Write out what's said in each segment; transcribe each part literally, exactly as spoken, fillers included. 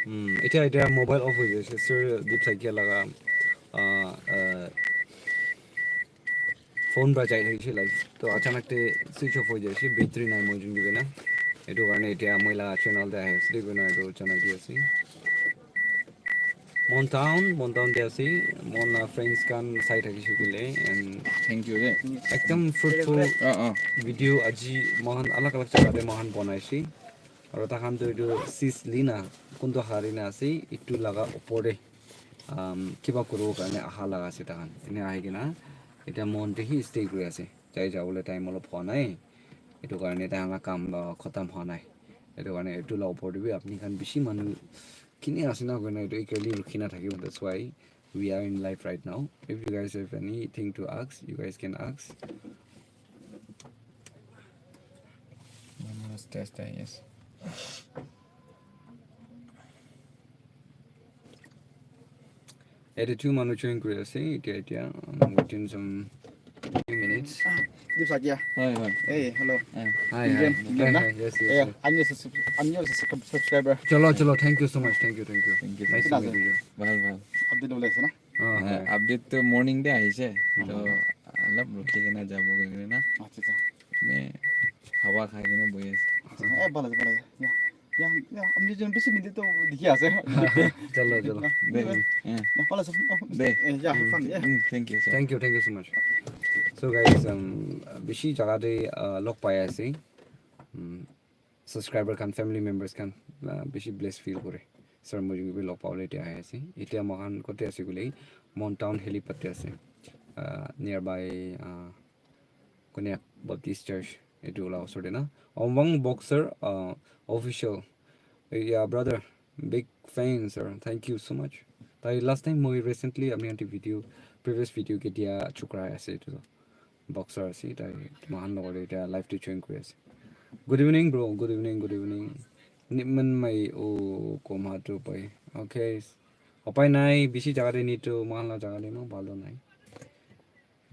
Hmm, etia, etia mobile off hoi jaise, sir, Deep Sakya laga, ah, ah, phone para jai thakise live. To achanak te switch off hoi jaise, battery nai moi jun kibena. Etu karne etia moi laga channel te ahi ase, koina etu janai di ase. Mon town, Mon town te ase, Mon laga friends khan sai thakise koile, and Thank you de. ekdam fruitful Ah, ah. video aji moikhan alag alag jaga te moikhan banai ase. Aru takhan tu etu sis Lina, kuntu hari na ase, itu laga opor te, um, kiba kuribo karne aha laga ase takhan. Ene ahi kena, etia Mon te hi stay kuri ase. Jai jabole time olop hua nai. Etu karne takhan laga kam, uh, khatam hua nai. Etu karne etu laga opor te bi apni khan bishi manu kini ase na koina etu eagerly rukhi na thakibo. That's why we are in live right now. If you guys have anything to ask, you guys can ask. Let's test that, yes. Eighty-two manu join kuri ase etia, etia, um, within some few minutes. Deep Sakya. Hi, hi. Hey, hello. Ah, Hi, hi. Indian, Hi, Indian na? Hi, yes, yes, Yeah, yes. I'm your, subs- I'm your sub- subscriber. Chalo, chalo, thank you so much, thank you, thank you. Thank you. Nice Kina to meet ase? You. Bhal, bhal. Update dole ase na? Ah, Ah, hi. Update to morning de ahise. Mhm. To alap rukhi kena jabo koi kena. Acha, acha. Me hawa khai kena bohi ase. Eh, bhal ase, bhal ase. Yeah. Yeah, yeah, I'm just busy minute to dikhi ase. Chalo, chalo. De, eh, Yeah, bhal ase. De. Eh, yeah, have fun, yeah. Mm, thank you, sir. Thank you, thank you so much. So guys, um, bishi jaga te, uh, log pai ase. Um, subscriber khan, family members khan, uh, bishi blessed feel kore. Sir, moi bi log pabole etia ahi ase. Etia moikhan kote ase koile, Mon Town helipad te ase. Uh, nearby, uh, Konyak Baptist Church, etu la osor te na. Omwang Boxer, uh, official. Yeah, brother, big fan, sir. Thank you so much. Tai last time moi recently apni khan te video, previous video ke dia chukra ase etu. Boxer ase, tai moikhan logot te etia live te join kuri ase. Good evening, bro. Good evening, good evening. Niman mai o koma to pai. Okay. Upai nai, bishi jaga te nitu, moikhan la jaga te eman bhal toh nai.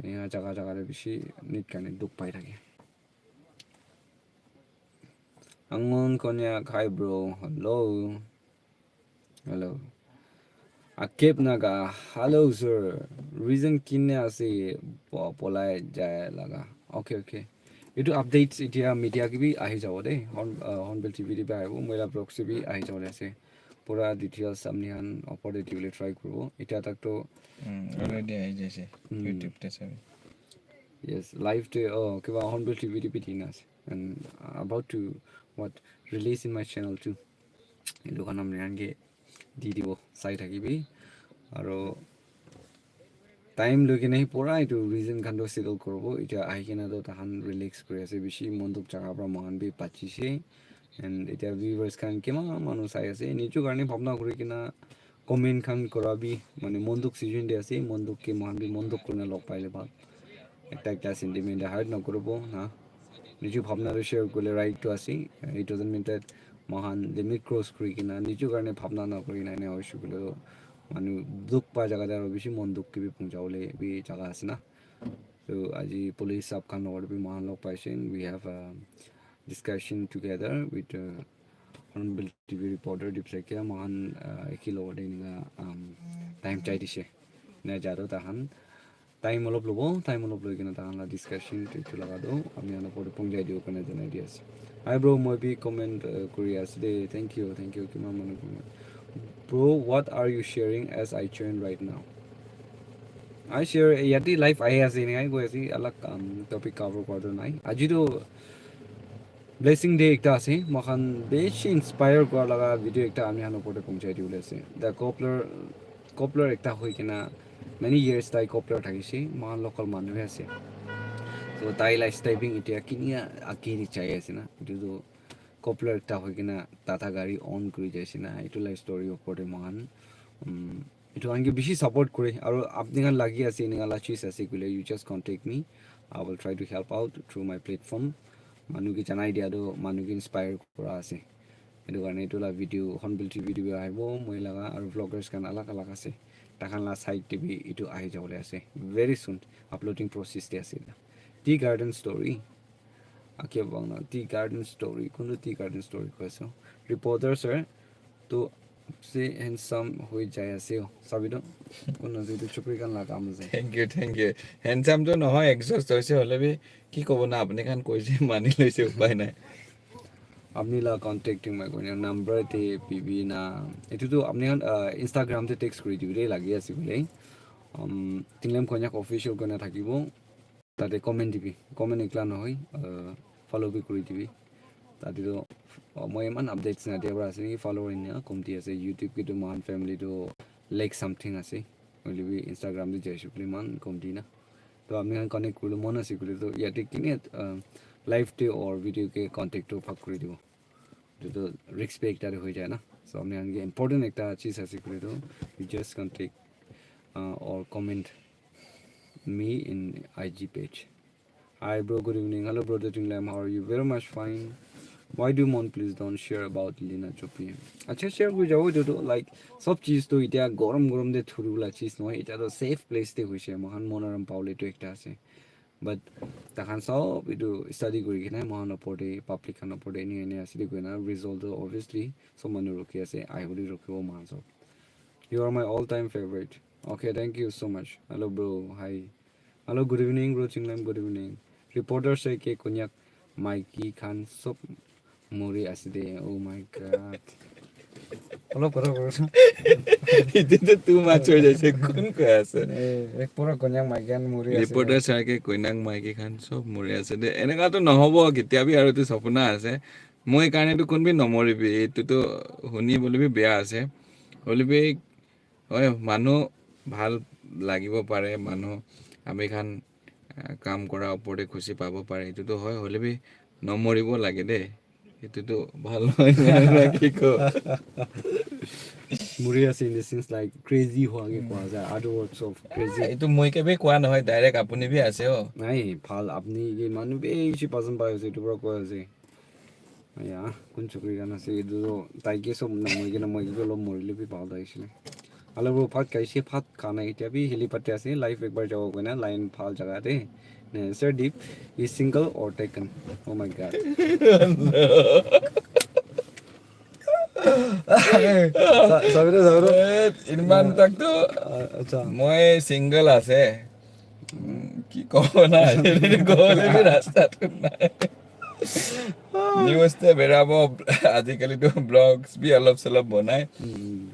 Enika jaga jaga te bishi net karne dukh pai thake. Angon Konyak, hi bro. Hello. Hello. Akep Naga, hello sir. Reason kine ase po- polai jai laga. Okay, okay. Etu updates etia media ke bi ahi jabo de. Horn, uh, Hornbill T V te bi ahibo. Moila vlogs te bi ahi jabo de ase. Pura details apni khan opor te dibole try kuribo. Etia tak to Mm, already ahi jaise. Mm. YouTube te sabi. Yes, live te, oh, kiba Hornbill T V te bi dina ase. And, uh, about to, what, release in my channel too. Etu khan apni khan ke di dibo, sai thakibi. Aro time loi kena hi pura etu reason khan to settle kuribo. Etia ahi kena to tahan relax kuri ase, bishi mon dukh jaga pra moikhan bi bachise. And etia viewers khan kiman manu sai ase, nichu karne bhabna kuri kena comment khan kura bi, mane mon dukh season te ase, mon dukh ke moikhan bi mon dukh kurina log paile bhal. Ekta ekta sentiment te hurt nakuribo na. Nichu bhabna to share kule right to ase. It doesn't mean that moikhan limit cross kuri kena nichu karne bhabna nakuri kena ena hoise koile to manu dukh pa jaga te aro bishi mon dukh ke bi punjabole bi jaga ase na. So aji police sahab khan logot bi moikhan log paise. We have a discussion together with, uh, Hornbill T V reporter Deep Sakya. Moikhan, uh, eki logot te enika, um, time chai dise. Na jado tahan time olop lobo, time olop loi kena tahan la discussion to etu laga do ami ano pore pungjai dibo kana janai di ase. Hi bro, moi bi comment, uh, kuri ase de. Thank you, thank you. Kiman manu comment. Bro, what are you sharing as I join right now? I share yate live ahi ase, enika koi ase, alag, um, topic cover kora tu nai. Aji tu blessing day ekta ase, moikhan bishi inspire kura laga video ekta ami khan opor te pahunchai dibole ase. The cobbler, cobbler ekta hoi kena many years tai cobbler thakise, moikhan local manu he ase. So tai la stepping etia kinia age te jai ase na, etu tu cobbler ekta hoi kena tata gari own kuri jai ase na, etu la story opor te moikhan, um, etu khan ke bishi support kure, aru apni khan lagi ase, enika la cheez ase koile, you just contact me, I will try to help out through my platform. Manu ke janai dia tu, manu ke inspire kura ase. Etu karne etu la video, Hornbill T V te bi ahibo, moi laga, aru vloggers khan alag alag ase. Takhan la side te bi etu ahi jabole ase. Very soon, uploading process te ase. Tea garden story. Ake bang na, tea garden story. Kuntu tea garden story koi ase. Reporter sir, to se handsome hoi jai ase. Sabi to, kun ase etu chukri khan la kam ase. Thank you, thank you. Handsome to nohoi, exhaust hoise hole bi ki kobo na, apni khan koise mani loise, upai nai. Apni la contact thing mai koina number te P B na. Etu to apni khan, uh, Instagram te text kuri dibi de lagi ase bole. Um, Tinglam Konyak official koina thakibo. Tate comment dibi. Comment ekla nohoi, uh, follow bi kuri dibi. Tate to, uh, moi iman updates na dia para ase ni, follower ni komti ase. YouTube ki to man family to like something ase. Hoile bi Instagram te jaise bole man komti na. To apni khan connect kuribole mon ase koile to yate kine, uh, live te or video ke contact to phak kuri dibo. Etu to risk pe ekta te hoi jai na. So apni khan ke important ekta cheez ase koile to you just contact, uh, or comment me in I G page. Hi bro, good evening. Hello brother Tinglam, how are you? Very much fine. Why do you want? Please don't share about Lina Chopi. Acha, share kuri jabo etu to, like, sob cheez to itya gorom gorom te thuri bula cheez nohoi. Itya to safe place te hoise. Mohan Monaram Paole to ekta ase. But takhan sob etu study kuri kena mohan opor te, public khan opor te ene ene ase de koina result to obviously sob manu rukhi ase. Ahi bole rukhibo mohan sob. You are my all time favorite. Okay, thank you so much. Hello bro, hi. Hello, good evening bro Tinglam, good evening. Reporter sai ke Konyak maiki khan sob mori ase de. Oh my god. Olop kotha koro. Etu to too much hoi jaise, kun koi ase? Eh, pura Konyak maiki khan mori ase. Reporter sai ke Konyak maiki khan sob mori ase de. Eneka to nohobo ketia bi, aru etu sapna ase. Moi karne to kun bi nomoribi. Etu to huni bole bi beya ase. Hole bi, hoi, manu bhal lagibo pare, manu ami khan, ah, kam kora opor te khushi pabo pare. Etu to hoi, hole bi nomoribo lage de. Etu to bhal nohoi na, ki ko? Mori ase in the sense like crazy hua ke koa jai. Other words of crazy. Etu moi ke bi koa nohoi, direct apuni bi ase o. Nai, bhal apni ke manu bishi pasan pai ase, etu para koi ase. Ya, kun chukri khan ase, etu to tai ke sob na moi ke na moi ke olop morile bi bhal ta ase. Alo bro, bhat khaise, bhat khana itya bi helipad te ase, live ekbar jabo koina line bhal jaga te. Ne, sir Deep, is single or taken? Oh my god. Sa- sabiro, sabiro. Eh, iman tak to Ah, acha. Moi single ase. Mm, ki kobo na, kobole bi rasta to nai. News te berabo, ajikali to vlogs bi olop solop bonai. Hmm.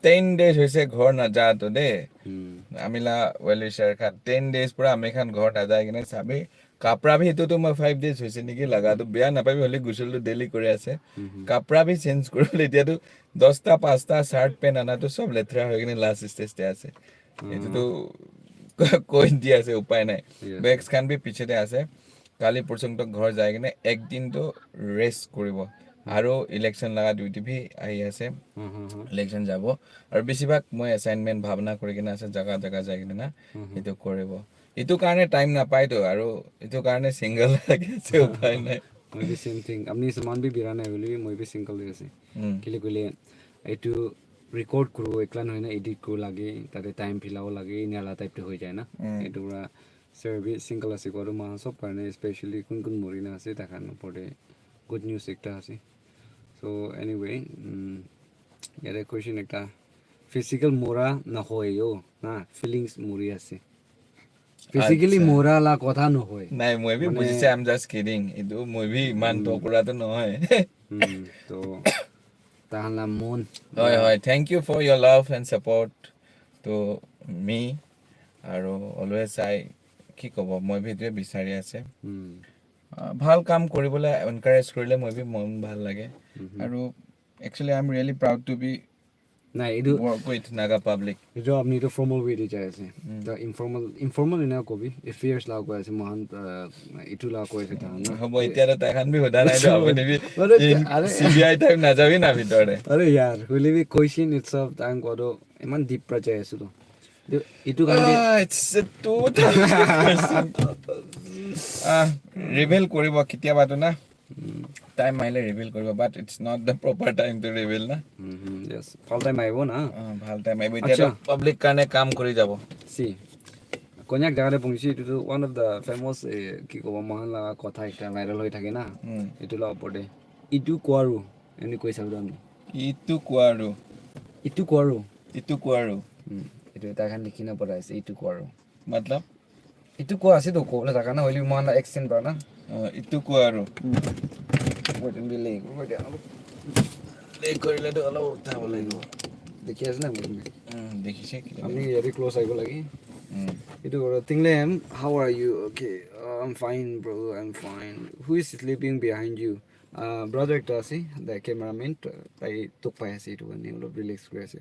Ten days hoise ghor naja to de. Hmm. Amila well wisher khan ten days pura ami khan ghor najai kene sabi. Kapra bi etu to moi five days hoise niki laga to beya napabi, hole gusul to daily kore ase. Kapra bi change kuribole etia to dosta pasta shirt pant ana to sob letra hoi kene last stage te ase. Etu to koi di ase, upai nai. Yes. Bags khan bi piche te ase. Kali porsong to ghor jai kene ek din to rest kuribo. Aru election laga duty bi ahi ase. Hmm, hmm, hmm. Election jabo. Aru besibhag moi assignment bhabna kuri kene ase, jaga jaga jai kene na. Etu kuribo. Etu karne time napai to, aru etu karne single lagi ase, upai nai. Moi bi same thing. Apni saman bi bira nai hoile bi moi bi single de ase. Mm. Kile koile etu record kuru ekla nohoi na edit kuru lage, tate time philabo lage, enia la type te hoi jai na. Mm. Etu para sir bi single ase koa to mohan sob karne, especially kun kun mori na ase takhan opor te good news ekta ase. So anyway, mm, yate question ekta, physical mora nohoi yo na, feelings mori ase. Physically Acha. Mora la kotha nohoi. Nai, moi bi Mane- bujise, I'm just kidding. Etu moi bi iman to kura to nohoi. Hmm, to tahan la mon. Hoi, hoi. Thank you for your love and support to me. Aru always I, ki kobo, moi bi etuwe bisari ase. Hmm. Ah, bhal kam kuribole encourage kurile moi bi mon bhal lage. Aru actually I'm really proud to be Nai, etu work with Naga public. Etu apni to formal way de jai ase. To informal, informal ena kobi, affairs la koi ase, mohan, uh, etu la koi ase tahan na. Hobo, etia to tai khan bi hoda nai to, apuni bi Mane, in are- C B I type najabi na bhitor te. Are yaar, hoile bi question itself tahan koa to iman deep pra jai ase to. Etu, etu khan ke Ah, it's a two thousand question. Ah, reveal kuribo ketiaba to na. Time ahile reveal kuribo, but it's not the proper time to reveal na. Mhm, yes. Bhal time ahibo na. Ah, bhal time ahibo. Etia to Acha. Public karne kam kuri jabo. Si. Konyak jaga te pungsi, etu to one of the famous, eh, ki kobo, mohan la kotha ekta viral hoi thake na. Mm. Etu la opor te. Etu koa ru, eni koi sabi ro ami. Etu koa ru. Itu kuaru. Itu kuaru. Hmm. Itu tai khan likhi na parai ase, itu kuaru. Matlab? Itu kua ase to, ko la jaga na, hoile moi la accent ba na. Ah, itu kuaru. Moi din bile, moi dia. Le korile to alak uthabo lagibo. Dekhi ase na moi. Hmm, dekhise ki. Ami yate close aibo lagi. Hmm. Itu kuaru, Tinglem, how are you? Okay, uh, I'm fine, bro, I'm fine. Who is sleeping behind you? Uh, brother ekta ase, the cameraman, tai tok pai ase, itu karne olop relax kuri ase.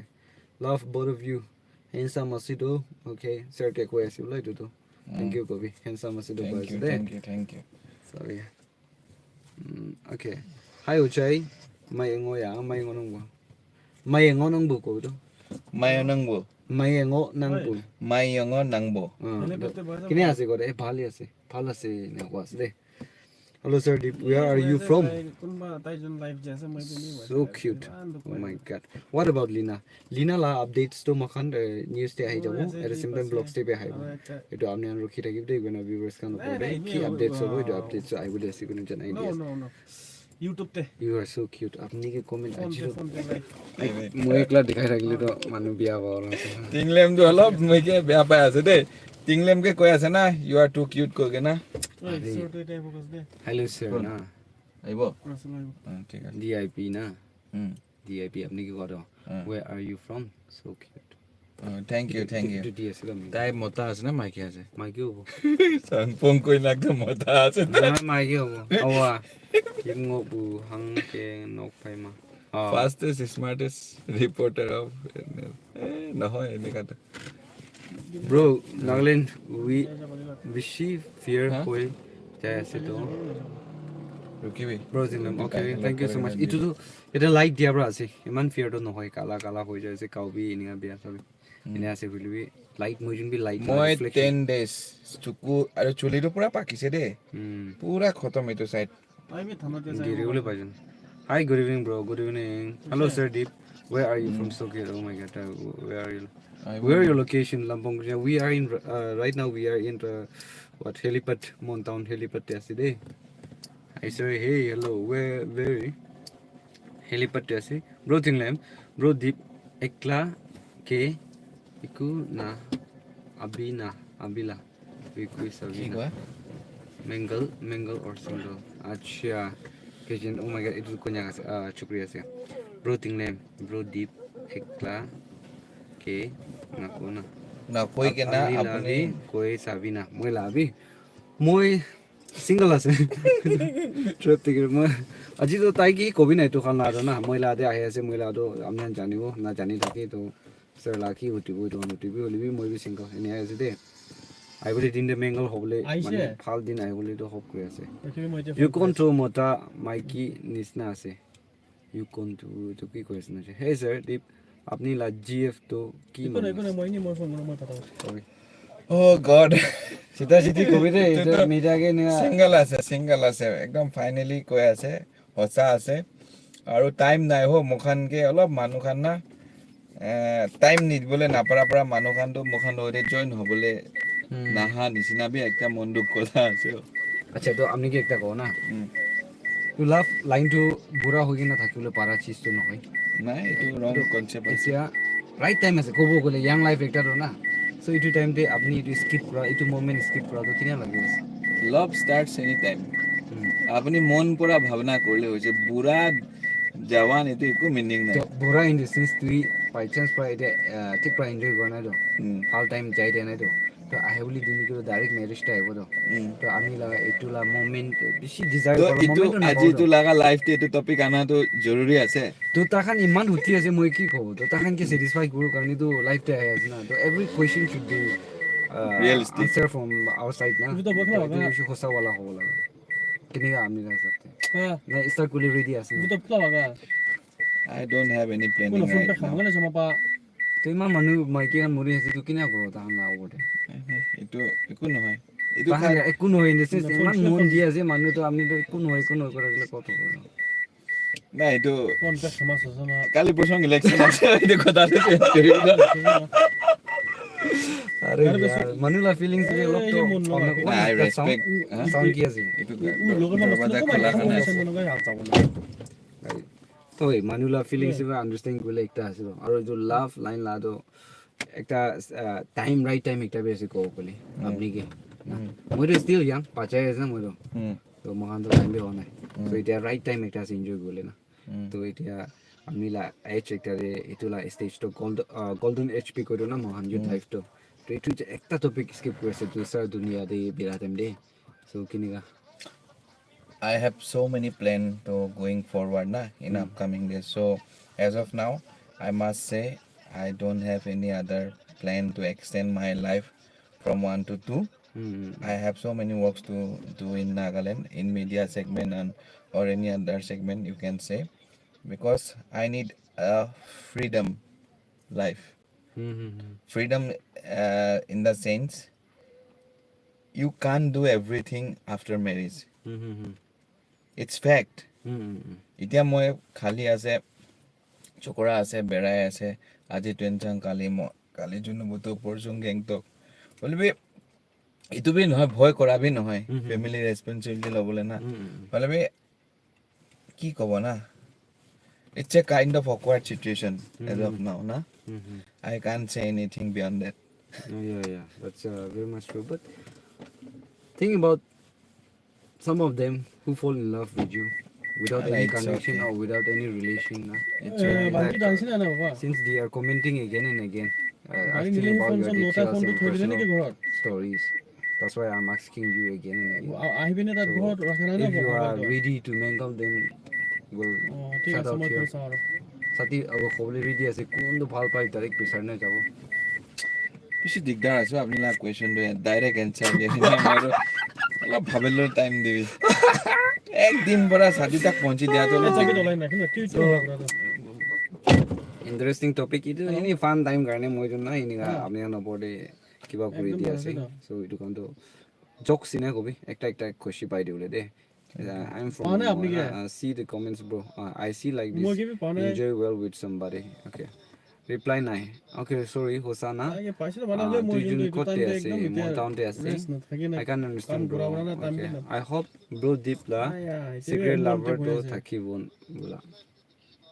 Love both of you. Handsome ase to. Okay, sir ke koi ase bola itu to. Thank you, kobi. Handsome ase to, thank you, thank you, thank you. Sorry. Mm, okay. Hi, Uchai. Mai ngo ya, mai ngo nangbo. Mai ngo nangbo ko to. Mai nangbo. Mai ngo nangbo. Mai ngo nangbo. Ah, kine ase ko de, eh, bhal ase. Bhal ase ne ko ase de. Hello, sir Deep. Where are you from? So cute. Oh my God. What about Lina? Lina la updates to makhan, eh, news te ahi jabo. At the same time, vlogs te bhi ahibo. Etu apni khan rukhi thakibo de, koina viewers khan opor te ki updates hobo, etu updates to ahibo de ase koina janai di ase. YouTube te. You are so cute. Apni ke comment aji to. Moi ekla dikhai thakile to manu biya hobo la ase. Tinglem to olop moi ke beya pai ase de. Tinglem ke koi ase na, "You are too cute," koi ke na. Hello, sir, na. Aibo? Ah, thik ase. D I P na. Hmm. D I P, apni ki kore? Hmm. Where are you from? So cute. Oh, thank you, thank you. Itu di ase kami. Tai mota ase na maiki ase? Maiki hobo. Sangpong koi na ekta mota ase na. Na, maiki hobo. Awa. Yingo bu hang ke nok pai ma. Ah. Fastest, smartest reporter of, eh, nohoi, eneka to. Bro, Nagaland, we bishi fear hoi jai ase to. Rukibi. Bro, Zinglem, okay, thank you so much. Itu to, itu light dia pra ase. Iman fear to nohoi, kala, kala hoi jai ase, kau bi inika bia sabi. Ina ase hoile bi, light moi jun bi light la reflection. Ten days, chuku, aru chuli to pura pakise de. Hmm. Pura khotom itu side. Giri bole pai jana. Hi, good evening, bro. Good evening. Hello, sir Deep. Where are you from? So good. Oh my God. Uh, where are you? Where are your location? Lampong. Yeah, we are in, uh, right now we are in the, what, helipad, Mon Town helipad te ase de. I say, hey, hello. Where, where? Helipad te ase. Bro, Tinglem. Bro, Deep, ekla ke iku na, abi na, abila. Wait, wait, sorry. Ki koi? Mingle, mingle or single? Acha. Kejin, oh my God, itu konya ase, ah, chukri ase. Bro Tinglem, bro Deep, ekla ke nako na. Na koi ke na apni apni labi koi sabi na. Moi labi. Moi single ase. Trip tikir moi. Aji to tai ki kobi na itu khan la na. Moi la de ahi ase, moi la to apni khan janibo, na jani thake to. Sir la ki hutibo, itu hutibo, hoilebi moi bi single, ene ase de. Ahibole din de mingle hobole, mane, bhal din ahibole to hope kuri ase. Yukon to mota maiki nisna ase. Yukon to, to ki koi ase na? Hey sir, Deep, apni la G F to ki mane? Sorry. Oh God. Sita siti kobi de, itu to media ke niya. Single ase, single ase. Ekdom finally koi ase. Hosa ase. Aru time nai ho, mokhan ke olop manu khan na, eh, time nidibole napara para manu khan to mokhan logore join hobole naha nisina bi ekta mon dukh kola ase. Acha, to apni ke ekta kobo na. Hmm. To love line to bura hoi kena thakibole para cheez to nohoi. Nai, itu wrong concept ase. Etia right time ase, kobo gole young life ekta to na. So, itu time te apni itu skip kura, itu moment skip kura, to kina lagi ase? Love starts anytime. Hmm. Apni mon pura bhabna korle hoise, bura jawan itu eku meaning nai. To bura in the sense, tui by chance pra ite, uh, thik pra enjoy kura nai to. Hmm. Bhal time jai dia nai to. To ahe bole din to direct marriage ta ahibo to. Hmm. To ami la itu la moment, bishi desire kura moment to aji nahoi to. Itu laga life te itu topic ana to joruri ase. To takhan iman huti ase, moi ki kobo? To takhan ke satisfy kuru karne to life te ahi ase na. To every question should be, uh, realistic. Answer from our side na. Itu to botla to laga. Itu bishi hosa wala hobo lage. Kineka ami la hisab te. Ha. Na start kule ready ase na. Itu to botla laga. I don't have any planning right now. To iman manu maiki khan mori ase, to kina kuro takhan la opor te? Eh, eh, itu eku nohoi. Itu takhan khan la eku nohoi in the sense, iman mon di ase manu to, apni to eku nohoi, eku nohoi kura kile kotha hobo? Na, itu kali porson election ase, itu kotha to change kuri do. Are yaar, manu la feelings ke olop to. Na, I respect, huh? Sound ki ase? Itu darwaza khula karne ase. Toi, manu la feelings ba understand kule ekta ase lo. Aro etu love line la to ekta, uh, time, right time ekta bi ase ko kule. Apni ke. Moi to still young, pachai ase na moi to. To mohan to time bi hua nai. So etia right time ekta ase enjoy kule na. To etia ami la age ekta de etu la stage to gold, uh, golden H P koi do na mohan youth life to. To etu je ekta topic skip kuri ase dusra dunia de bira time de. So kinika? I have so many plan to going forward na in upcoming days. So as of now, I must say I don't have any other plan to extend my life from one to two. I have so many works to do in Nagaland, in media segment and or any other segment you can say, because I need a freedom life. Freedom uh, in the sense you can't do everything after marriage. It's fact. Itya moi khali ase, chokora ase, berai ase, aji Tuensang kali mo kali Junubutu porjung Gangtok. Hoile bi itu bi nohoi, bhoi kora bi nohoi, family responsibility lobole na. Hoile bi ki kobo na? It's a kind of awkward situation as of now, na? I can't say anything beyond that. Oh, yeah, yeah, that's uh, very much true. But think about some of them who fall in love with you without any connection or without any relation. Na? It's very bad. Since they are commenting again and again, uh, asking about your details and personal stories. That's why I'm asking you again and again. If you are ready to mingle, then we'll shout out here. Sati, abo khobole ready ase, kun to bhal pai, direct bisari na jabo. Bishi digdar ase apni la question to direct answer dia kena maro olop bhabele time dibi. Ek din pora sati tak pahunchi dia to olop Interesting topic itu, any fun time karne moi jun na enika apni khan opor de kiba kuri di ase. So itu khan to jokes ina kobi, ekta ekta khushi pai di bole de. Uh, I'm from uh, see the comments, bro. Uh, I see like this. Enjoy well with somebody. Okay. Reply nai. Okay, sorry, Hosanna. Uh, tuijun kot te ase, mon town te ase. I can't understand, bro. Okay. I hope bro deep la secret lover to thakibo bula.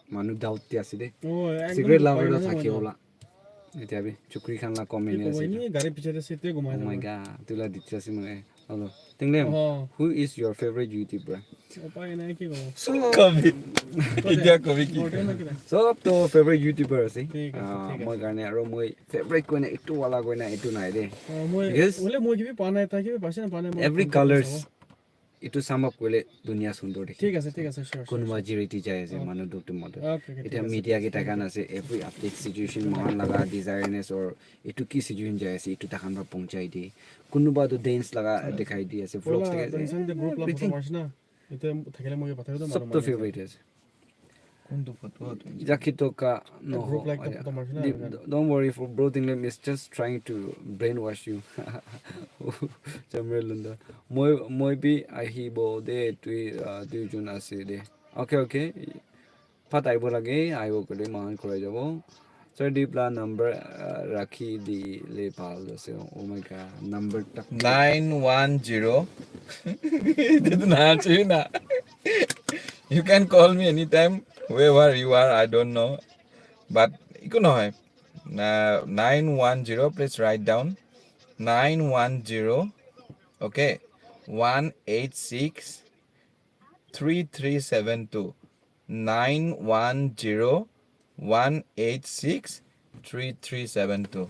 Manu doubt te ase de. Secret lover to thakibo bula. Etia bi chukri khan la comment ase. Gari piche de seat te ghumai. Oh my god, tu la dikhi ase mane. Hello. Tinglem, who is your favorite YouTuber? Upai nai ki kobo. So, kobi. India kobi ki? Sob to favorite YouTuber ase. Thik ase, thik ase. Moi karne aro moi favorite koina etu wala koina etu nai de. Yes. Bole moi kibi pa nai, ta kibi pa nai. Every colors. Itu sum up koile dunia sundor dekhe. Thik ase, thik ase, sure. Kunuba jiriti jai ase manu duk tu matu. Etia media ke takan ase every update situation mohan laga desireness or itu ki situation jai ase itu takan ba pongchai di. Kunuba tu dance laga dekhai di ase vlogs dekhai ase. Everything. Sob to favorite ase. Kuntu photo tu? Jakito ka no. Don't worry for bro Tinglem is just trying to brainwash you. Chamre lunda. Moi moi bi ahibo de tui uh, tui jun ase de. Okay, okay. Pat aibo lage, aibo kole mahan kora jabo. Sir Deep la number uh, rakhi di le bhal ase. Oh my god, number tak. Nine one zero. Itu na chuna. You can call me anytime, wherever you are, I don't know. But iku nohoi. Na nine one zero, please write down. Nine one zero, okay, one eight six three three seven two. Nine one zero one eight six three three seven two.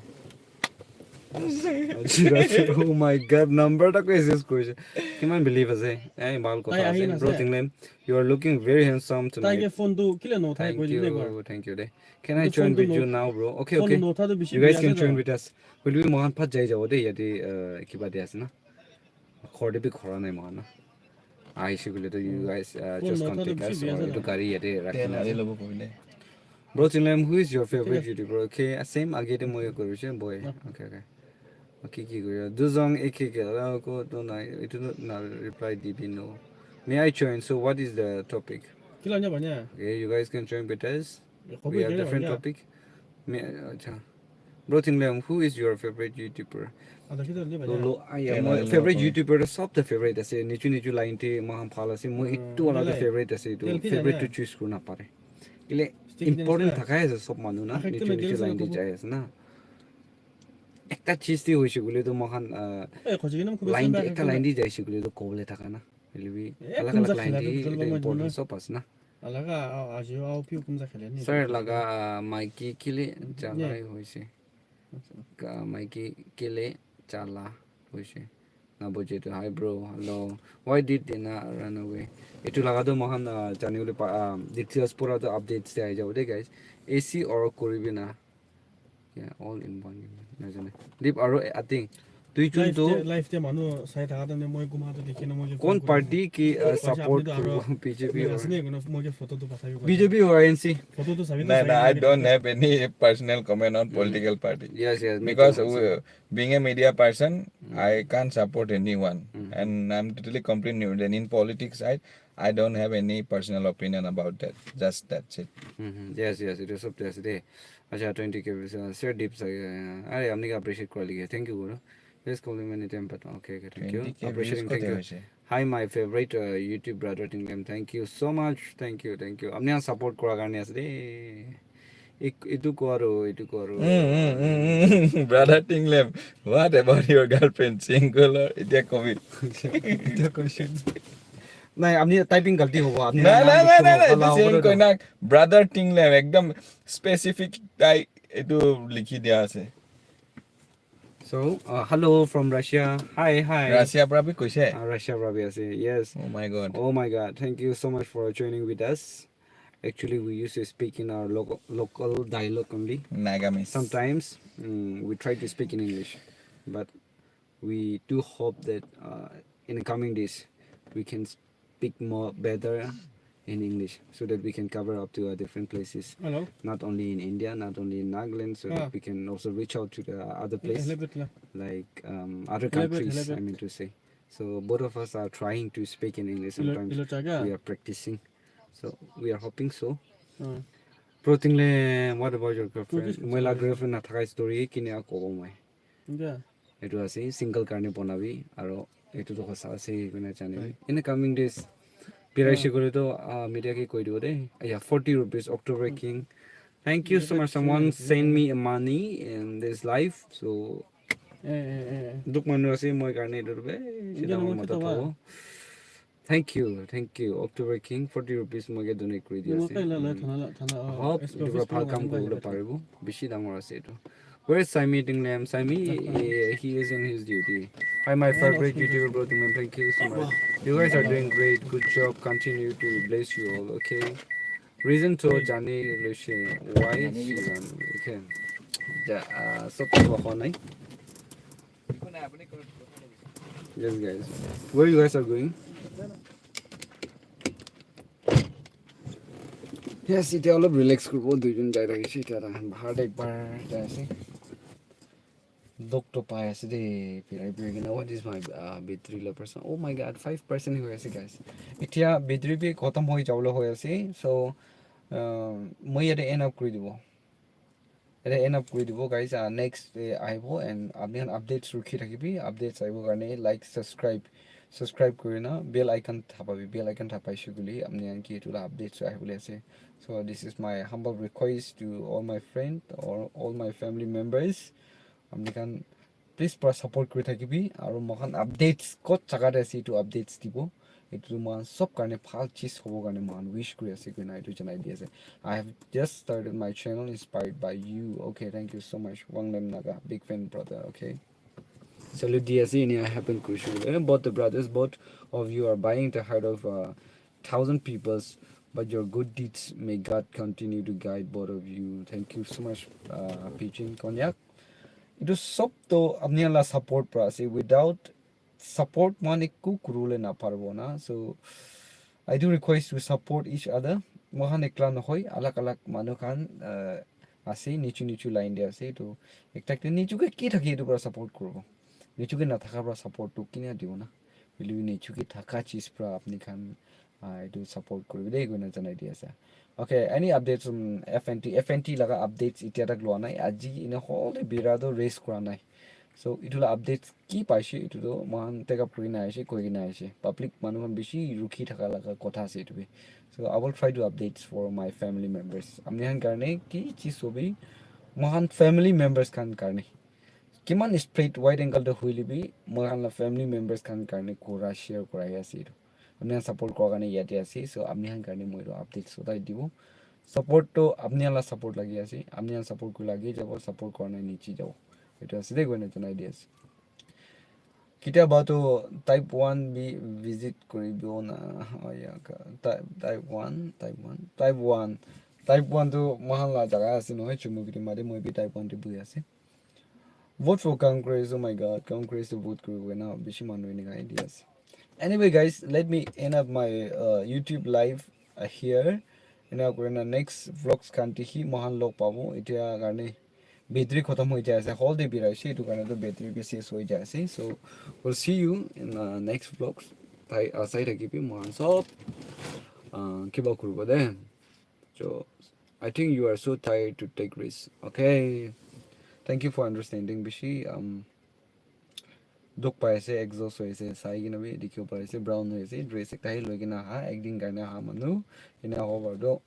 Oh my god, number ta koi sis koise. Kiman believe ase? Eh, bhal kotha ase. Bro Tinglem, you are looking very handsome tonight. Taike phone tu kile no thai koi le. Thank you, thank you de. Can I join with you now, bro? Okay, okay. You guys can join with us. Hoile bi mohan phat jai jabo de yate uh, kiba de ase na. Khor de bi khora nai mohan na. Aise koile to you guys uh, just contact us or etu gari yate rakhi na ase. Bro Tinglem, who is your favorite YouTuber? Okay, same age te moi korise boy. Okay, okay. Okay, ki kore? Duzong ek ek ko to nai itu na reply dibi no. May I join? So what is the topic? Kila nya banya. Okay, you guys can join with us. We have different topic. Me, acha. Bro Tinglem, who is your favorite YouTuber? Lo lo, ai, my favorite YouTuber to sob to favorite ase. Nichu nichu line te mohan bhal ase. Moi itu wala to favorite ase. Itu favorite to choose kurna pare. Kile important thakai ase sob manu na, niche niche line te jai ase na. Ekta cheez te hoise koile to moikhan, ah, line te, ekta line te jaise koile to kobole thaka na. Hoile bi alag alag line te ekta important sob ase na. Alaga, ah, aji, ah, piu kumsa khele ni. Sir laga, ah, maiki kile jalai hoise. Ka maiki kile chala hoise. Na boje to, "Hi bro, hello. Why did Dina run away?" Etu laga to moikhan, ah, jani bole pa, ah, details pura to updates te ahi jabo de, guys. A C or koribi na. Yeah, all in one. Najane. Deep aro, I think, duijon to life te manu sai thaka tane moi kuma to dikhi na moi kon party ki, uh, support kuru? B J P or ase ne, kono moi ke photo to pathai ko. B J P or I N C? Photo to sabi. No, no, I don't have any personal comment on political party. Yes, yes, me because too. Uh, being a media person, I can't support anyone, and I'm totally completely neutral in politics. I I don't have any personal opinion about that. Just that's it. Mm-hmm. Yes, yes, it is up there today. Acha, twenty K views, uh, sir, deep sa, uh, are, apni ke appreciate kora lage. Thank you, guru. Please call him anytime, but okay, okay, thank you. Twenty K views. Appreciating, thank you. Kote hoise? Hi, my favorite, uh, YouTube brother Tinglem. Thank you so much. Thank you, thank you. Apni khan support kora karne ase de. Ik-, itu ko aro, itu ko aro. Mm, mm, mm, mm. Brother Tinglem, what about your girlfriend? Single or? Etia kobi. Etia question. Nai, apni typing galti hobo. Apni naam likhibo. Nai, nai, nai, nai, nai. Hala hobo to. Koi na, Brother Tinglem, ekdom specific tai etu likhi dia ase. So, uh, hello from Russia. Hi, hi. Russia pra bi koise? Uh, Russia pra bi ase, yes. Oh my God. Oh my God. Thank you so much for joining with us. Actually, we used to speak in our local, local dialect only. Nagamese. Sometimes, mm, we try to speak in English, but we do hope that, uh, in the coming days, we can speak more better in English so that we can cover up to, uh, different places. Hello. Not only in India, not only in Nagaland, so that we can also reach out to the other place, like, um, other countries, I mean to say. So both of us are trying to speak in English. Sometimes we are practicing. So we are hoping so. Bro Tinglem, what about your girlfriend? Moi la girlfriend na thaka story kini a kobo moi. Etu ase, single karne bonabi, aro etu to hosa ase koina jane. In the coming days, birai she kore to, ah, media ke koi dibo de. Yeah, forty rupees, October King. Thank you so much. Someone send me a money in this life. So, duk manu ase moi karne etu to be. Sida mon mata thabo. Thank you, thank you. October King, forty rupees moi ke donate kuri di ase. Hope etu para bhal kam kuribole paribo. Bishi dangor ase etu. Where is Saimi Tinglem? Saimi, eh, he is in his duty. Hi, my favorite YouTuber, bro Tinglem. Thank you so much. You guys are doing great. Good job. Continue to bless you all, okay? Reason to jani loise. Why she run? Okay. Ja, ah, sob to hua nai. Yes, guys. Where you guys are going? Yes, এতিয়া অলপ relax কৰিব, দুইজন যাই থাকিছে, এতিয়া এটা বাহিৰত একবাৰ যাই আছে। দুখ তো পাই আছে দেই, পিৰাই পিৰাই কিনে। What is my, uh, battery low percent? Oh my God, five percent হৈ আছে, guys। এতিয়া বেটাৰী বি খতম হৈ যাবলৈ হৈ আছে। So, uh, মই ইয়াতে end up কৰি দিব। Ete end up kuri dibo, guys. Ah, next, eh, ahibo and apni khan updates rukhi thakibi. Updates ahibo karne like, subscribe, subscribe kuri na bell icon thapabi. Bell icon thapaise koile apni khan ke etu la updates ahibole ase. So this is my humble request to all my friend or all my family members. Apni khan please pura support kuri thakibi, aru moikhan updates kot jaga te ase etu updates dibo, etu tu moikhan sob karne bhal cheez hobo karne moikhan wish kuri ase koina etu janai di ase. I have just started my channel inspired by you. Okay, thank you so much, Wanglem Naga, big fan brother. Okay, salute di ase, ini I happen crucial. Eh, both the brothers, both of you are buying the heart of, uh, thousand peoples, but your good deeds may God continue to guide both of you. Thank you so much, uh, Pigeon Konyak. Etu sob to apni khan la support pra ase. Without support, moikhan eku kuribole naparibo na. So, I do request we support each other. Moikhan ekla nohoi, alag alag manu khan, uh, ase, nichu nichu line te ase. To ekta ekta nichu ke ki thaki etu pra support kuribo. Nichu ke nathaka pra support to kine dibo na. Hoile bi nichu ke thaka cheez pra apni khan, ah, etu support kuribi de koina janai di ase. Okay, any updates on F N T? F N T laga updates itya tak lua nai. Aji ina whole day bira to raise kura nai. So etu la updates ki paise, etu tu moikhan take up kuri na aise, koi kena aise. Public manu khan bishi rukhi thaka laga kotha ase etu bi. So I will try to updates for my family members. Apni khan karne ki cheez hobi, moikhan family members khan karne. Kiman spread wide angle te hoile bi, moikhan la family members khan karne kura share kurai ase etu. Apni khan support kora karne yate ase. So apni khan karne moi etu updates sotai dibo. Support to apni khan la support lagi ase. Apni khan support kuri lagi jabo, support kora nai niche jabo. Etu ase de koina janai di ase. Ketia ba tu Taiwan bi visit koribo na? Oh, yeah, ka-, Taiwan, Taiwan, Taiwan. Taiwan tu moikhan la jaga ase nohoi, Chumoukedima te moi bi Taiwan te buhi ase. Vote for Congress, oh my God, Congress to vote koribo na, bishi manu enika idea ase. Anyway, guys, let me end up my uh, YouTube live uh, here. Ena kurina next vlogs khan te hi moikhan log pabo. Etia karne battery khotom hoi jai ase, hall te birai ase, etu karne to battery bi ses hoi jai ase. So we'll see you in the next vlogs. Tai asai thakibi moikhan sob uh, kiba kuribo de. So I think you are so tired to take risk. Okay. Thank you for understanding, bishi. Um, dukh pai ase, exhaust hoi ase, sai kena bi dikhibo pari ase, brown hoi ase, dress ekta he loi kena aha, ek din karne aha manu, ena hobo pare to,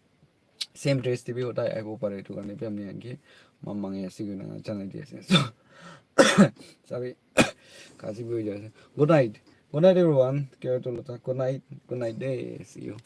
same dress te bi hotai ahibo pare, etu karne bi apni khan ke ma mangi ase koina janai di ase. So, sorry, khasi bi hoi jai ase. Good night, good night everyone, care to lota, good night, good night de, see you.